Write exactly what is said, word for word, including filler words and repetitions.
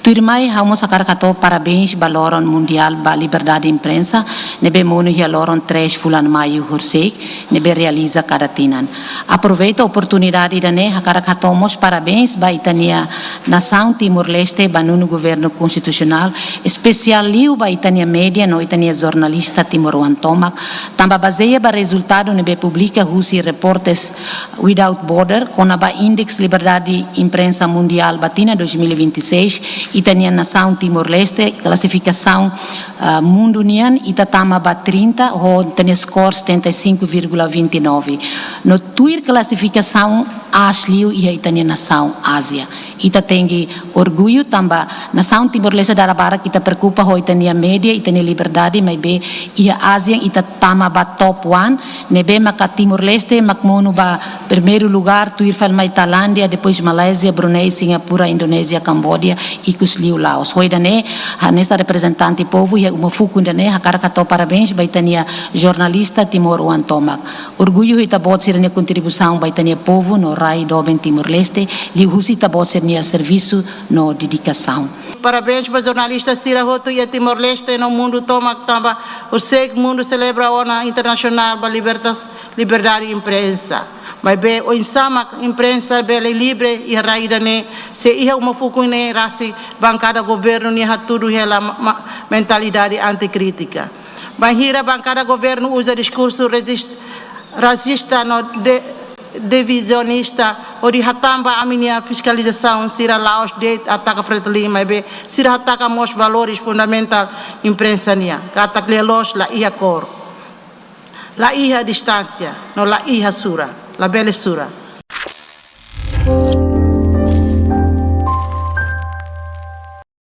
Tuirmai, ha'u mós hakarak hato'o parabéns ba Loron Mundiál ba Liberdade Imprensa, ne'ebé monu iha loron três fulan Maiu horisehik, ne'ebé realiza kada tinan. Aproveita oportunidade ida-ne'e, hakarak hato'o mós parabéns ba ita-nia nasaun Timor-Leste, ba nonu Governu Konstitusionál, espesiál liu ba ita-nia média no ita-nia jornalista timoroan tomak, tanba bazeia ba rezultadu ne'ebé publika husi Reporters Without Border, kona-ba Index Liberdade Imprensa Mundiál ba tinan dois mil e vinte e seis, ita-nia nasaun Timor-Leste, klasifikasaun, ah, mundu nian, ita tama ba trinta, ho ita-nia skor setenta e cinco vírgula vinte e nove. No tuir klasifikasaun aas liu iha ita-nia nasaun Ázia. Ita tenke orgullu tanba nasaun Timor-Leste dala barak ita preokupa ho ita-nia média, ita-nia liberdade, maibé iha Ázia ita tama ba top one, ne'ebé maka Timor-Leste mak monu ba primeiru lugar, tuir fali mai Tailándia, depois Malázia, Brunei, Singapura, Indonézia, Kamboja, ikus liu Laos. Ho ida-ne'e, hanesan reprezentante povu iha uma fukun ida-ne'e, hakarak hato'o parabéns ba ita-nia jornalista timoroan tomak. Orgullu ho ita-boot sira-nia kontribuisaun ba ita-nia povu no rai doben Timor-Leste, liuhusi ita-boot sira-nia servisu no dedikasaun. Parabéns ba jornalista sira hotu iha Timor-Leste no mundu tomak tanba horisehik mundu selebra Ona Internasionál ba Libertas-, Liberdade Imprensa. Maibé oinsá mak imprensa bele livre iha rai ida-ne'e, se iha uma fukun ne'e rasik bankada governu nia hatudu hela ma-, ma-, mentalidade antikrítika. Bainhira bankada governu uza diskursu rezis-, rasista no de-, divizionista, hodi hatán ba ami-nia fiskalizasaun, sira la'ós de'it ataka Fretilin, maibé sira ataka mós valores fundamentál imprensa nian, katak lia-loos la iha kór, la iha distánsia, no la iha sura, labele sura.